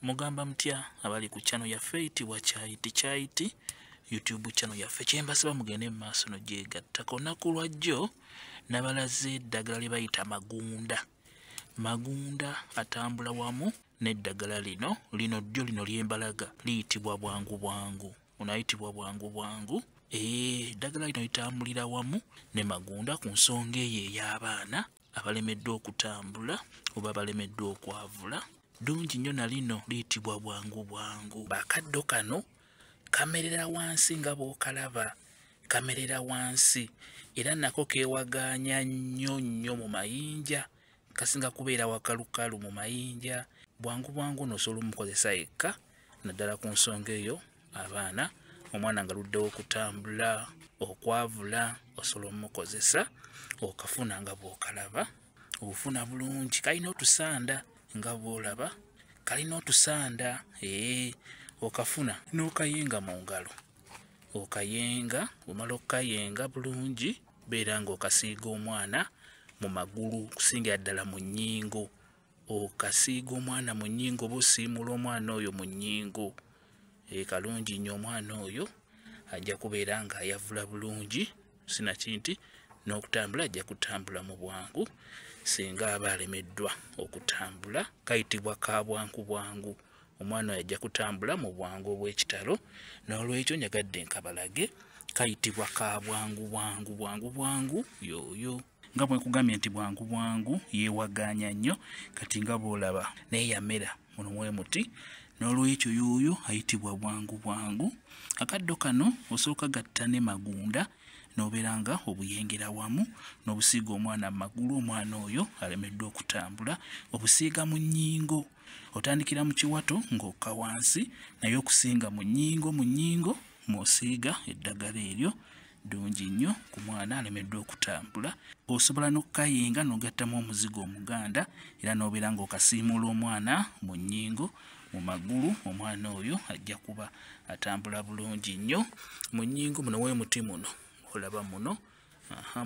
Mugamba mutya abali ku channel yaffe eyitibwa Kyayiti Kyayiti YouTube channel yaffe. Kyembasaba mugende mu maaso n'ogyegattako. Olunaku lwajjo nabalaze eddagala lye bayita Magunda. Magunda atambula wamu n'eddagala lino. Lino ddyo lino ly'embalaga liyitibwa Bwangu Bwangu. Ono ayitibwa Bwangu Bwangu. Eddagala lino litambulira wamu ne Magunda ku nsonga eyo ey'abaana abalemeddwa okutambula oba abalemeddwa okwavula. Ddungi nnyo na lino liyitibwa Bwangu Bwangu. Bakaddo kano kamerera wansi nga bw'okalaba, kamerera wansi era nako keewagaanya nnyo nnyo mu mayinja, kasinga kubeera wakalukalu mu mayinja. Bwangu Bwangu n'osobola omukozesa yekka naddala ku nsonga eyo abaana, omwana nga luddewo okutambula, okwavula, osobola omukozesa okafuna nga bw'okalaba, obufuna bulungi. Kalina otusanda nga bw'olaba, kalina otusanda, okafuna n'okayenga mu ngalo, okayenga, omala okukayenga bulungi, beera ng'okasiiga omwana mu magulu, kusingira ddala mu nnyingo. Okasiiga omwana mu nnyingo oba osiimula omwana oyo mu nnyingo. Kalungi nnyo, omwana oyo ajja kubeera ng'ayavula bulungi, sinakindi n'okutambula ajja kutambula mu bwangu singa aba alemeddwa okutambula. Kayitibwa ka Bwangu Bwangu. Omwana oyo ajja kutambula mu bwangu obw'ekitalo. N'olwekyo njagadde nkabalage, kayitibwa ka Bwangu Bwangu. Bwangu Bwangu y'oyo. Nga bwe nkugambye nti Bwangu Bwangu yeewagaanya nnyo, kati nga bw'olaba naye yamera muno mwe muti. N'olwekyo y'oyo ayitibwa Bwangu Bwangu. Akaddo kano osooka gatta ne Magunda n'obeera nga obuyengera wamu n'obusiiga omwana mu magulu, omwana oyo alemeddwa okutambula, obusiiga mu nnyingo. Otandikira mu kiwato ng'okka wansi, naye okusinga mu nnyingo, mu nnyingo mw'osiiga eddagala eryo. Ddungi nnyo ku mwana alemeddwa okutambula. Osobola n'okukayenga n'ogattamu omuzigo omuganda era n'obeera ng'okasiimuula omwana mu nnyingo, mu magulu, omwana oyo ajja kuba atambula bulungi nnyo. Mu nnyingo muno weemuti muno olaba muno,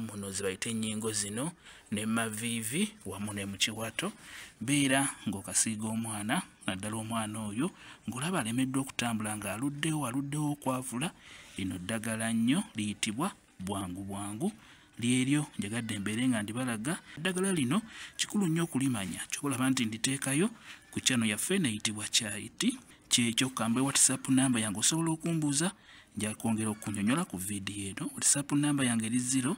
muno ze bayita ennyingo zino, ne maviivi wamu ne mu kiwato. Beera ng'okasiiga omwana, naddala omwana oyo ng'olaba alemeddwa okutambula ng'aluddewo, aluddewo okwavula. Lino ddagala nnyo liyitibwa Bwangu Bwangu. Lyeryo njagadde mbeere nga ndibalaga. Eddagala lino kikulu nnyo okulimanya, ky'oba nti nditeekayo ku channel yaffe neyitibwa Kyayiti. Kyekyo kambe WhatsApp namba yange osobola okumbuuza, nja kwongera okunyonyola ku vidiyo eno. WhatsApp namba yange eri 0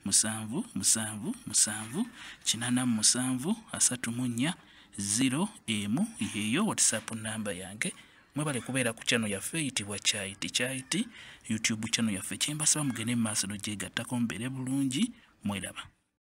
7 7 7 87 34 0 emu. Yeeyo WhatsApp namba yange. Mwebale kubeera ku channel yaffe eyitibwa Kyayiti Kyayiti YouTube channel yaffe. Kyembasaba mugende mu maaso n'ogyegattako, mubeere bulungi, mweraba.